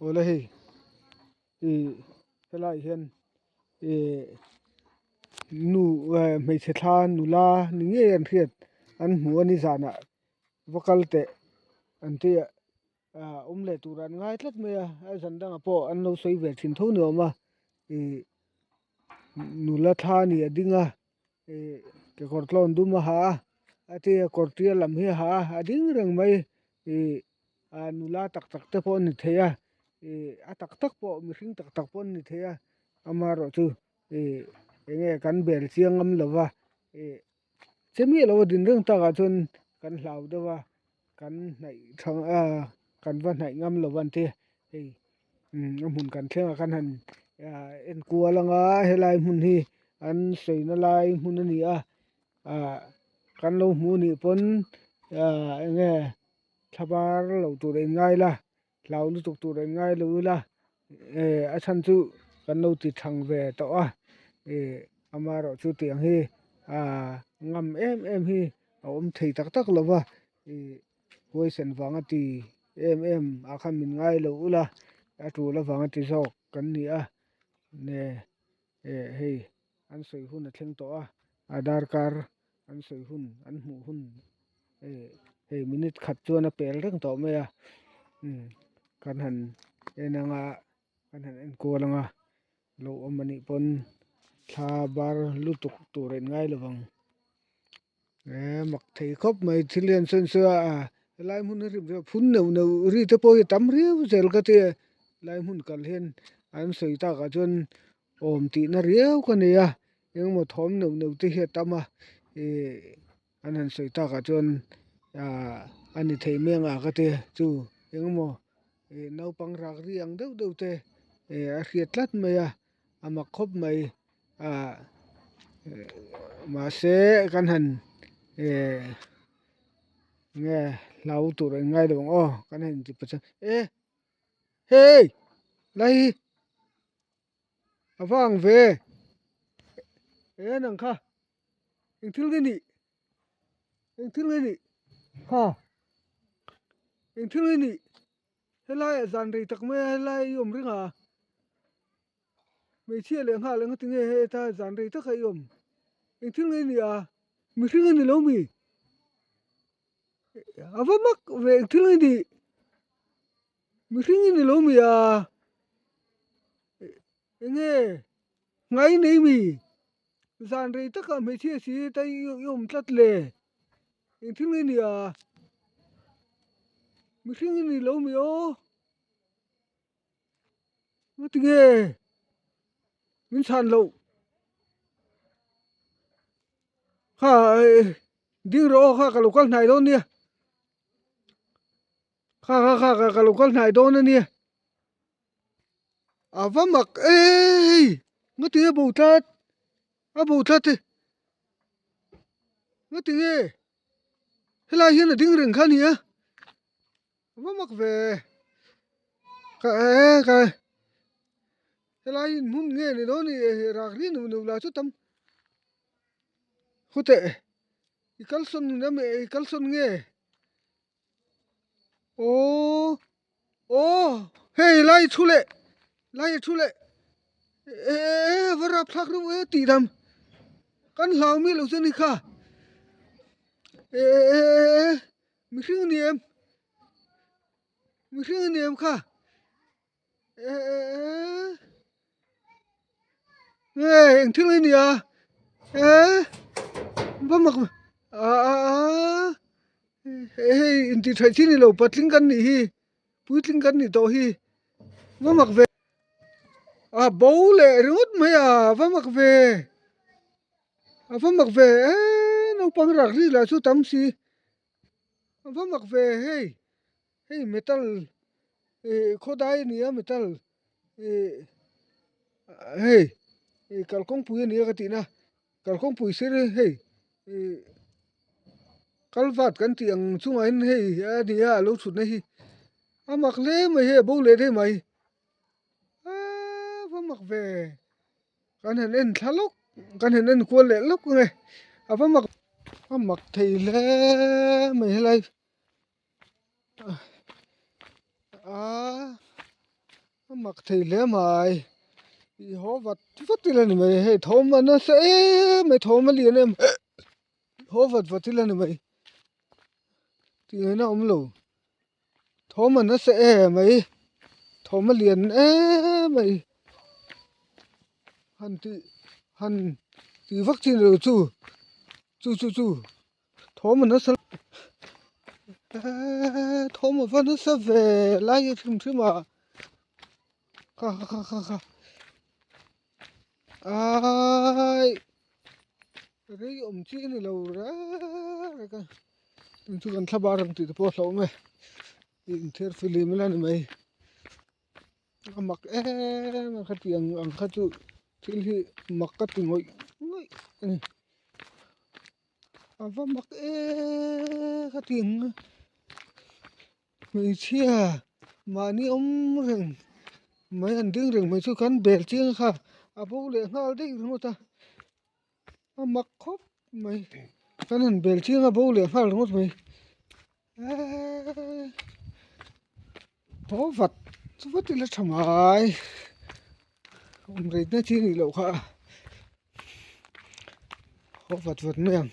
Awle hei ih helaiah hian ih nu eh hmeichhe thla nula ni ngei an hriat an hmu a ni zanah va kal teh an tia ah awm leh tur an ngai tlat mai a a zan dangah pawh an lo sawi ve thin tho ni awm a ih nula thla a ni a ding a ih kekawr tlawn dum a ha a a tia kawr tial lam hi a ha a a ding reng mai ih ah nula tak tak te pawh a ni thei a ih a tak tak pawh mihring tak tak pawh an ni thei a amaherawhchu ih eng nge kan bel chiang ngam lo va ih che miah lo a din reng takah chuan kan hlau deuh a kan hnaih tha a kan va hnaih ngam lo an ti hei umm a hmun kan thleng a kan han ah enkual anga helai hmun hi an sawina lai hmun a ni a ah kan lo hmuh anih pawn ah eng nge thlabar lo tur a inngai la hlau lutuk tur a inngai lo ila eh a chhan chu kan lo ti thang ve tawh a ih amaherawhchu tiang hi ah ngam em em hi a awm thei tak tak lo va ih huaisen vanga ti em em ah khan min ngai lo ula a tul avanga ti zawk kan ni a ne eh hei an sawi hun a thleng tawh a a darkar an sawi hun an hmuh hun eh hei minute khat chuan a pel reng tawh mai a umm kan han en anga kan han en kual anga lo awm anih pawn thla bar lutuk tur a inngai lo vang. Eh mak thei khawp mai thil hian sawn sawi a helai hmun hi rim phun neuh neuh ri te pawh hi a tam riau zel ka ti a helai hmun kal hian an sawi takah chuan awm tihna riau ka nei a engemaw thawm neuh neuh te hi a tam a ih an han sawi takah chuan ah a ni thei mai ang a ka ti a chu engemaw ih naupang rak ri ang deuh deuh te eh a hriat tlat mai a a mak khawp mai. Ah mahse kan han eh nge hlau tur an ngai lo ang aw kan han inti pachang e hei lai hi a va ang ve e nang kha eng thil nge nih eng thil nge nih ha eng thil nge nih helaiah zan rei tak mai a helai i awm reng a. Hmeichhia leh nghal eng ati nge heta zan rei taka i awm? Eng thil nge i nih a? Mihring a ni lo mi? A va mak ve eng thil nge i nih? Mihring i ni lo mi a? Eng nge ngai nei mi? Zan rei taka hmeichhia si heta i awm tlat le? Eng thil nge i nih a? Mihring i ni lo mi aw? Ngatinge min chhan loh kha ding rawh aw kha ka lo kal hnai dawn nia kha kha kha kha ka lo kal hnai dawn ania a va mak e hei ngatinge bo tlat a bo tlat e ngatinge helai hian a ding reng kha ania. Va mak ve ka e ka helai in hmun nge ni dawn ni rak ri nuh nuh la chu tam khute i kalsawn emaw i kalsawn nge aw aw hei lai thu leh lai thu leh e va rapthlak reuh e tih dam kan hlau miah lo che ni kha e e e. Mihring a ni em? Mihring a ni em kha? Eh eh eng thil nge ni a? Eh va mak a a a hei intih theih chi ni lo patling kan nih hi puitling kan nih tawh hi va mak ve a bo leh ringawt mai a va mak ve a va mak ve eh naupang rak ri lah chu tam si. A va mak ve hei hei metal ih khawdai a ni a metal ih hei ih kalkawngpui a ni a ka tih na kalkawngpui sir hi hei ih kalvat kan tih ang chungah hian hei a ni a a lo thutna hi a mak hle mai hei a bo leh daih mai a va mak ve. Kan han en thla lawk kan han en kual leh lawk ang e a va mak a mak thei hle mai helai ah. mak thei hle mai i haw vat vat ila ni mai hei thawm a nasa em mai thawm a lian em haw vat vat ila ni mai tih ngaihna a awm lo thawm a nasa em mai thawm a lian em mai han tih han tih vak chin lo chu chu chu chu. Thawm a nasa eee thawm a va nasa ve lai hi hrim hrim a kha kha kha kha kha aii rei awm chi a ni lo reng reng a tin chu kan thla bar ang tih te pawh a hlauhawm e inthiar fihlim ila ni mai a mak em a khatiang ang kha chu thil hi mak ka ti ngawih ngawih a ni. A va mak em ka ti ang a hmeichhia mahni awm reng mai an ding reng mai chu kan bel chiang kha a bo leh nghal daih ringawt a a mak khawp mai kan han bel chiang a bo leh nghal ringawt mai eeee haw vat vat ila tha mai awm rei na chi a nih loh kha haw vat vat mai ang.